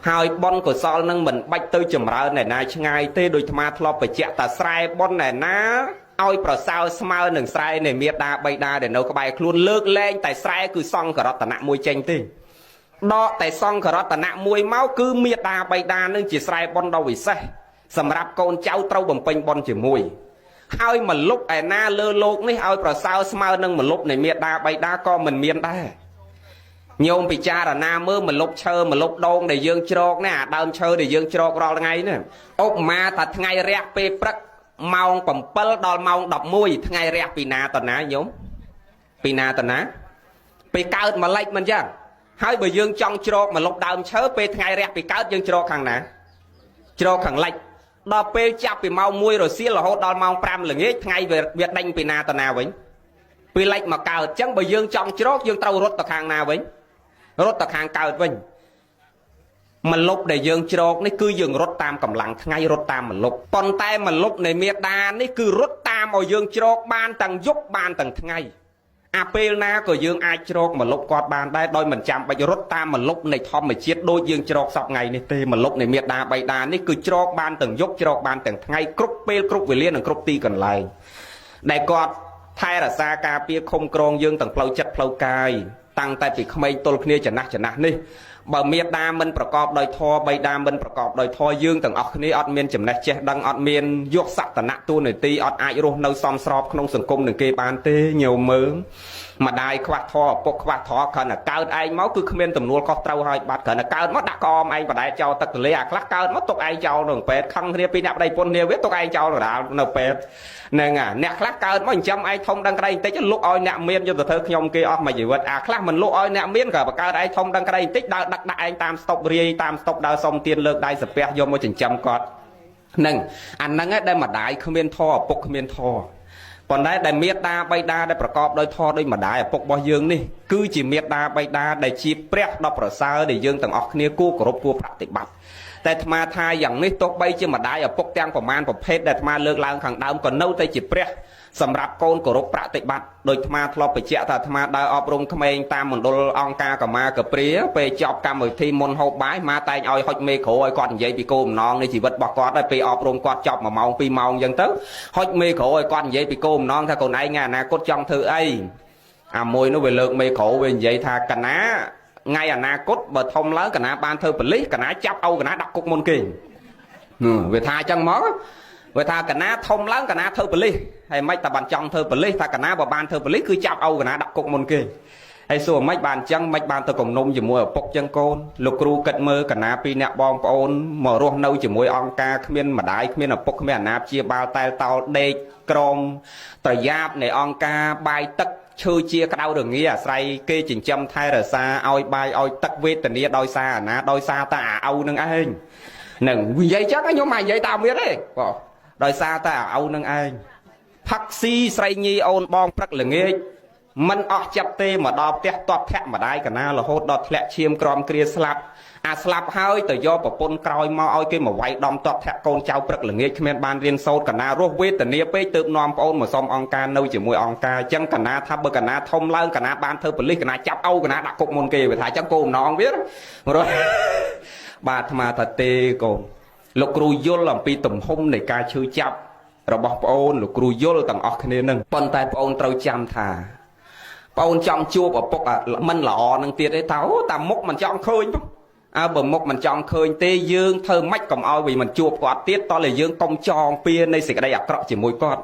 ហើយបុណ្យកុសលនឹងមិនបាច់ទៅចម្រើនឯណាឆ្ងាយទេដោយអាត្មាធ្លាប់បញ្ជាក់ថាស្រែបុណ្យឯណាឲ្យប្រសើរស្មើនឹងស្រែនៃមេដាបៃតាដែលនៅក្បែរខ្លួនលើកលែងតែស្រែគឺសង្ឃរតនៈមួយចេញទេដកតែសង្ឃរតនៈមួយមកគឺមេដាបៃតានឹងជាស្រែបុណ្យដ៏វិសេសសម្រាប់កូនចៅត្រូវបំពេញបុណ្យជាមួយហើយមលុបឯណាលើលោកនេះឲ្យប្រសើរស្មើនឹងមលុបនៃមេដាបៃតាក៏មិនមានដែរញោមពិចារណាមើលមលុបឈើមលុបដូងដែលយើងជ្រកនេះអាដើមឈើដែលយើងជ្រករាល់ថ្ងៃនេះឧបមាថាថ្ងៃរះពេលព្រឹកម៉ោង7ដល់ម៉ោង11ថ្ងៃរះពីណាតណាញោមពីណាតណាពេលកើតមកលិចមិនចឹងហើយបើយើងចង់ជ្រកមលុបដើមឈើពេលថ្ងៃរះពីកើតយើងជ្រកខាងណាជ្រកខាងលិចដល់ពេលចាប់ពីម៉ោង1រសៀលរហូតដល់ម៉ោង5ល្ងាចថ្ងៃវាដេញពីណាតណាវិញពីលិចមកកើតចឹងបើយើងចង់ជ្រកយើងត្រូវរត់ទៅខាងណាវិញរត់ទៅខាងកើតវិញមលុបដែលយើងជ្រកនេះគឺយើងរត់តាមកម្លាំងថ្ងៃរត់តាមមលុបប៉ុន្តែមលុបនៃមេដានេះគឺរត់តាមឲ្យយើងជ្រកបានទាំងយប់បានទាំងថ្ងៃអាពេលណាក៏យើងអាចជ្រកមលុបគាត់បានដែរដោយមិនចាំបាច់រត់តាមមលុបនៃធម្មជាតិដូចយើងជ្រកសពថ្ងៃនេះទេមលុបនៃមេដាបៃតានេះគឺជ្រកបានទាំងយប់ជ្រកបានទាំងថ្ងៃគ្រប់ពេលគ្រប់វេលានិងគ្រប់ទីកន្លែងដែលគាត់ថែរក្សាការពារឃុំក្រងយើងទាំងផ្លូវចិត្តផ្លូវកាយតាំងតែពីក្មេងទល់គ្នាចំណាស់ចំណាស់នេះបើមេដាមិនប្រកបដោយធម៌បៃតាមិនប្រកបដោយធម៌យើងទាំងអស់គ្នាអត់មានចំណេះចេះដឹងអត់មានយកសក្តនៈទូនាទីអត់អាចរស់នៅសមស្របក្នុងសង្គមនឹងគេបានទេញោមមើលម្ដាយខ្វះធម៌ឪពុកខ្វះធម៌គ្រាន់តែកើតឯងមកគឺគ្មានទំនួលខុសត្រូវហើយបាត់គ្រាន់តែកើតមកដាក់ក្អមឯងបដែចោលទឹកទន្លេអាខ្លះកើតមកទុកឯងចោលនៅពេទ្យខឹងគ្នាពីអ្នកប្តីប្រពន្ធគ្នាវាទុកឯងចោលកណ្ដាលនៅពេទ្យហ្នឹងអាអ្នកខ្លះកើតមកចិញ្ចឹមឯងធំដឹងក្តីបន្តិចលក់ឲ្យអ្នកមានយកទៅធ្វើខ្ញុំគេអស់មួយជីវិតអាខ្លះមិនលក់ឲ្យអ្នកមានក៏បង្កើតឯងធំដឹងក្តីបន្តិចដើរដឹកដាក់ឯងតាមស្តុបរាយតាមស្តុបដើរសុំទៀនលើកដៃសាពះយកមកចិញ្ចឹមគាត់ហ្នឹងអាហ្នឹងឯងដែលម្ដាយគ្មានធម៌ឪពុកគ្មានធម៌ប៉ុន្តែដែលមេត្តាបៃតាដែលប្រកបដោយធម៌ដោយម្ដាយឪពុករបស់យើងនេះគឺជាមេត្តាបៃតាដែលជាព្រះដ៏ប្រសើរដែលយើងទាំងអស់គ្នាគួរគោរពគួរប្រតិបត្តិតែអាត្មាថាយ៉ាងនេះទោះបីជាម្ដាយឪពុកទាំងប្រមាណប្រភេទដែលអាត្មាលើកឡើងខាងដើមក៏នៅតែជាព្រះសម្រាប់កូនគោរពប្រតិបត្តិដោយអាត្មាធ្លាប់បញ្ជាក់ថាអាត្មាដើរអប់រំក្មេងតាមមណ្ឌលអង្គការកម្មាកព្រាពេលចប់កម្មវិធីមុនហូបបាយម៉ាតែងឲ្យហុចមេក្រូឲ្យគាត់និយាយពីគោលបំណងនៃជីវិតរបស់គាត់ហើយពេលអប់រំគាត់ចប់1ម៉ោង2ម៉ោងអញ្ចឹងទៅហុចមេក្រូឲ្យគាត់និយាយពីគោលបំណងថាកូនឯងថ្ងៃអនាគតចង់ធ្វើអីអាមួយនោះវាលើកមេក្រូវានិយាយថាកណាថ្ងៃអនាគតបើធំឡើងកណាបានធ្វើប៉ូលីសកណាចាប់ឪកណាដាក់គុកមុនគេវាថាអញ្ចឹងមកវាថាកណាធំឡើងកណាធ្វើប៉ូលីសហើយមិនតែបានចង់ធ្វើប៉ូលីសថាកណាបើបានធ្វើប៉ូលីសគឺចាប់ឪកណាដាក់គុកមុនគេហើយសួរមិនបានអញ្ចឹងមិនបានទៅគំនុំជាមួយឪពុកចឹងកូនលោកគ្រូគិតមើលកណាពីអ្នកបងប្អូនមករស់នៅជាមួយអង្គការគ្មានម្ដាយគ្មានឪពុកគ្មានអាណាព្យាបាលតែលតោលដេកក្រមត្រយ៉ាបនៃអង្គការបាយទឹកឈើជាក្តៅរងាអាស្រ័យគេចិញ្ចឹមថែរក្សាឲ្យបាយឲ្យទឹកវេទនាដោយសារអាណាដោយសារតែអាឪនឹងឯងនឹងនិយាយចឹងខ្ញុំមិននិយាយតាមវាទេបងដោយសារតែអាឪនឹងឯងផឹកស៊ីស្រីញីអូនបងព្រឹកល្ងាចមិនអស់ចិត្តទេមកដល់ផ្ទះតបធាក់ម្ដាយកណារហូតដល់ធ្លាក់ឈាមក្រំគ្រាស្លាប់អាស្លាប់ហើយទៅយកប្រពន្ធក្រោយមកឲ្យគេមកវាយដំតបធាក់កូនចៅព្រឹកល្ងាចគ្មានបានរៀនសូត្រកណារស់វេទនាពេកទើបនាំប្អូនមកសុំអង្គការនៅជាមួយអង្គការអញ្ចឹងកណាថាបើកណាធំឡើងកណាបានធ្វើប៉ូលីសកណាចាប់ឪកណាដាក់គុកមុនគេវាថាអញ្ចឹងគោបំណងវារស់បាទអាត្មាថាទេកូនលោកគ្រូយល់អំពីទំហំនៃការឈឺចាប់របស់ប្អូនលោកគ្រូយល់ទាំងអស់គ្នានឹងប៉ុន្តែប្អូនត្រូវចាំថាប្អូនចង់ជួបឪពុកមិនល្អនឹងទៀតទេថាអូតាមុខមិនចង់ឃើញអើបើមុខមិនចង់ឃើញទេយើងធ្វើម៉េចកុំឲ្យវាមិនជួបគាត់ទៀតតោះតែយើងកុំចងពៀនៃសេចក្តីអាក្រក់ជាមួយគាត់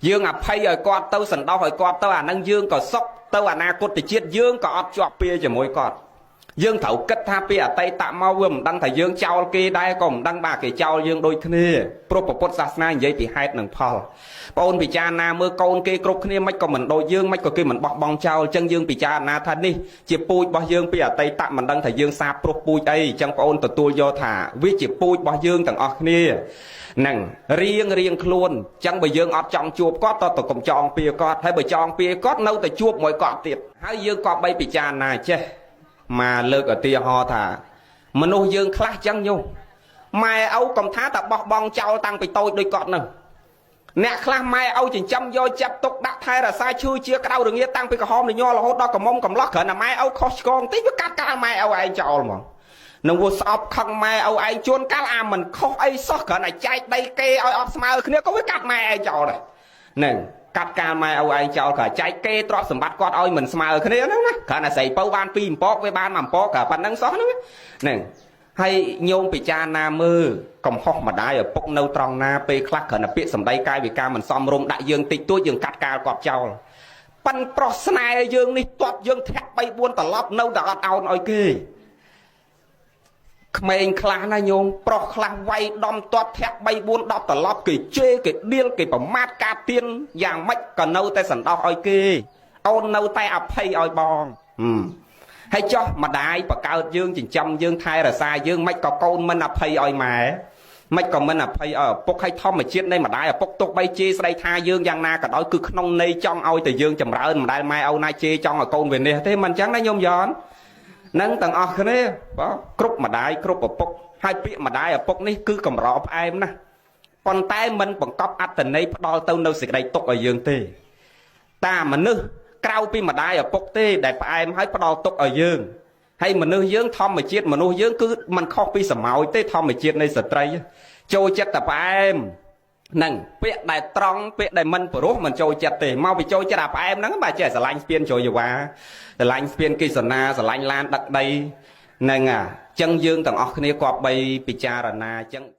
យើងអភ័យឲ្យគាត់ទៅសន្តោសឲ្យគាត់ទៅអានឹងយើងក៏សុខទៅអនាគតជាតិយើងក៏អត់ជាប់ពៀជាមួយគាត់យើងត្រូវគិតថាពីអតីតមកវាមិនដឹងថាយើងចោលគេដែរក៏មិនដឹងបាទគេចោលយើងដូចគ្នាព្រោះពុទ្ធសាសនានិយាយពីហេតុនិងផលបងអូនពិចារណាមើលកូនគេគ្រប់គ្នាមិនក៏មិនដូចយើងមិនក៏គេមិនបោះបង់ចោលអញ្ចឹងយើងពិចារណាថានេះជាពូជរបស់យើងពីអតីតមិនដឹងថាយើងសាបព្រោះពូជអីអញ្ចឹងបងអូនទទួលយកថាវាជាពូជរបស់យើងទាំងអស់គ្នានឹងរៀងរៀងខ្លួនអញ្ចឹងបើយើងអត់ចង់ជួបគាត់តទៅកុំចងពៀគាត់ហើយបើចងពៀគាត់នៅតែជួបមួយគាត់ទៀតហើយយើងក៏បីពិចារណាចេះមកលើកឧទាហរណ៍ថាមនុស្សយើងខ្លះចឹងញោមម៉ែឪកុំថាតែបោះបង់ចោលតាំងពីតូចដូចគាត់នឹងអ្នកខ្លះម៉ែឪចិញ្ចឹមយកចាប់ទុកដាក់ថែរក្សាឈឺជាក្តៅរងាតាំងពីក្រហមញ័ររហូតដល់ក្រមុំកំឡោះគ្រាន់តែម៉ែឪខុសឆ្គងតិចវាកាត់កាលម៉ែឪឯងចោលហ្មង នឹងវាស្អប់ខឹងម៉ែឪឯងជួនកាលអាមិនខុសអីសោះគ្រាន់តែចែកដីគេឲ្យអត់ស្មើគ្នាក៏វាកាត់ម៉ែឯងចោលដែរហ្នឹងកាត់កាលម៉ែឪឯងចោលក៏ចែកគេទ្រព្យសម្បត្តិគាត់ឲ្យមិនស្មើគ្នាហ្នឹងណាគ្រាន់តែស្រីពៅបាន2អំពកវាបាន1អំពកក៏ប៉ុណ្្នឹងសោះហ្នឹងហ្នឹងហើយញោមពិចារណាមើលកំហុសម្ដាយឪពុកនៅត្រង់ណាពេលខ្លះគ្រាន់តែពាក្យសម្ដីកាយវិការមិនសមរម្យដាក់យើងតិចតួចយើងកាត់កាលគាត់ចោលប៉ិនប្រុសស្នេហ៍យើងនេះទាត់យើងធាក់3 4ត្រឡប់នៅតែអត់អោនឲ្យគេក្មេងខ្លះណាញោមប្រុសខ្លះវាយដំទាត់ធាក់3 4 10ត្រឡប់គេជេរគេដៀលគេប្រមាថការទៀនយ៉ាងម៉េចក៏នៅតែសន្តោសឲ្យគេអូននៅតែអភ័យឲ្យបងហើយចោះម្ដាយបកើតយើងចិញ្ចឹមយើងថែរក្សាយើងមិនក៏កូនមិនអភ័យឲ្យម៉ែមិនក៏មិនអភ័យឲ្យឪពុកឲ្យធម្មជាតិនៃម្ដាយឪពុកទុកបីជេរស្ដីថាយើងយ៉ាងណាក៏ដោយគឺក្នុងន័យចង់ឲ្យតែយើងចម្រើនមិនដែលម៉ែឪណាជេរចង់ឲ្យកូនវានេះទេមិនអញ្ចឹងណាញោមយ៉ននឹងទាំងអស់គ្នាបាទគ្រប់ម្ដាយគ្រប់ឪពុកហើយពាក្យម្ដាយឪពុកនេះគឺកម្រផ្អែមណាស់ប៉ុន្តែមិនបង្កប់អត្តន័យផ្ដល់ទៅនៅសេចក្តីទុកឲ្យយើងទេតាមនុស្សក្រៅពីម្ដាយឪពុកទេដែលផ្អែមហើយផ្ដល់ទុកឲ្យយើងហើយមនុស្សយើងធម្មជាតិមនុស្សយើងគឺមិនខុសពីសមោចទេធម្មជាតិនៃស្ត្រីចូលចិត្តតែផ្អែមហ្នឹងពាក្យដែលត្រង់ពាក្យដែលមិនព្រោះមិនចូលចិត្តទេមកពីចូលចិត្តអាផ្អែមហ្នឹងបាទចេះស្រឡាញ់ស្ពានជ្រោយយវ៉ាស្រឡាញ់ស្ពានគិសនាស្រឡាញ់ឡានដឹកដីហ្នឹងអាចឹងយើងទាំងអស់គ្នាគប្បីពិចារណាចឹង។